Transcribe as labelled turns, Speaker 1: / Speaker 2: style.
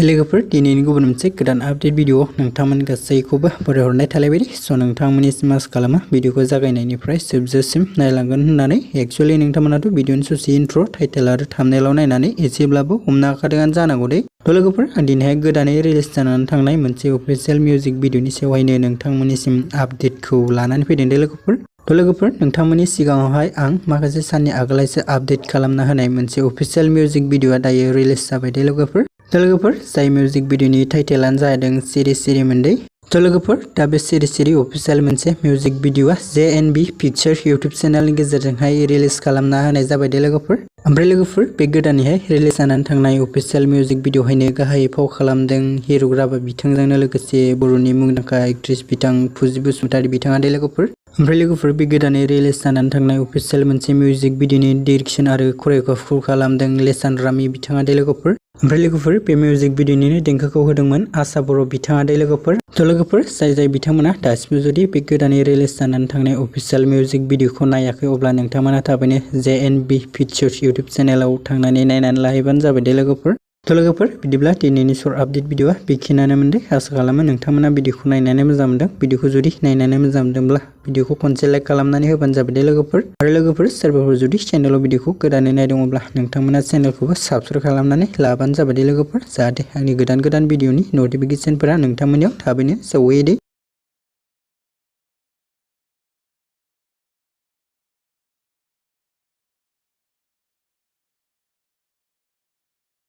Speaker 1: लोगोफोर दिनैनि गुबुन मोनसे गोदान आपडेट भिडिअ नोंथांमोन गासैखौबो बरायहरनाय थालायबाय। नोंथांमोननिसिम आसा खालामो भिडिअखौ जागायनायनिफ्राय जोबजासिम नायलांगोन होननानै। एक्चुअली नोंथांमोनाथ' भिडिअनि ससे इन्ट्र' टाइटेल आरो थाम्बनेइलाव नायनानै एसेब्लाबो हमनो हाखादोंआनो जानांगौ दे। लोगोफोर आं दिनैहाय गोदानै रिलिज जानानै थांनाय मोनसे अफिशियेल मिउजिक भिडिअनि सायावहायनो नोंथांमोननिसिम आपडेटखौ लानानै फैदों दे लोगोफोर। लोगोफोर नोंथांमोननि सिगाङावहाय आं माखासे साननि आगोलावसो आपडेट खालामना होनाय मोनसे अफिशियेल मिउजिक भिडिअआ दायो रिलिज जाबाय दे लोगोफोर। लोगोफोर जाय मिउजिक भिडिअनि टाइटेलानो जादों सिरि सिरि मोन्दै। लोगोफोर दा बे सिरि सिरि अफिशियेल मोनसे मिउजिक भिडिअआ JNB पिक्चार इउटिउब चेनेलनि गेजेरजोंहाय रिलिज खालामना होनाय जाबाय दे लोगोफोर। ओमफ्राय लोगोफोर बे गोदानैहाय रिलिज जानानै थांनाय अफिशियेल मिउजिक भिडिअहायनो गाहायै फाव खालामदों हिरक राभा बिथांजोंनो लोगोसे बर'नि मुंदांखा एक्ट्रेस बिथां फुजि बसुमतारी बिथाङा दे लोगोफोर। ओमफ्राय लोगोफोर बे गोदानै रिलिज जानानै थांनाय अफिशियेल मोनसे मिउजिक भिडिअनि डिरेक्सन आरो करिय'ग्राफिखौ खालामदों लेसान रामि बिथाङा दे लोगोफोर। ओमफ्राय लोगोफोर बे मिउजिक भिडिअनिनो देंखोखौ होदोंमोन आशा बर' बिथाङा दे लोगोफोर। लोगोफोर जाय बिथांमोना दासिमबो जुदि बे गोदानै रिलिज जानानै थांनाय अफिशियेल मिउजिक भिडिअखौ नायाखै अब्ला नोंथांमोना थाबैनो JNB पिक्चार्स इउटिउब चेनेलाव थांनानै नायनानै लाहैबानो जाबाय दे लोगोफोर। लोगोफोर बिदिब्ला दिनैनि सर्ट आपडेट भिडिअआ बेखिनियानो मोनदों। आसा खालामो नोंथांमोना भिडिअखौ नायनानै मोजां मोनदों। भिडिअखौ जुदि नायनानै मोजां मोनदोंब्ला भिडिअखौ खनसे लाइक खालामनानै होबानो जाबाय दे लोगोफोर। आरो लोगोफोर सोरबाफोर जुदि चेनेलाव भिडिअखौ गोदानै नायदोंब्ला नोंथांमोना चेनेलखौबो साबस्क्राइब खालामनानै लाबानो जाबाय दे लोगोफोर। जाहाथे आंनि गोदान भिडिअनि नटिफिकेसनफोरा नोंथांमोननियाव थाबैनो सौहैयो दे।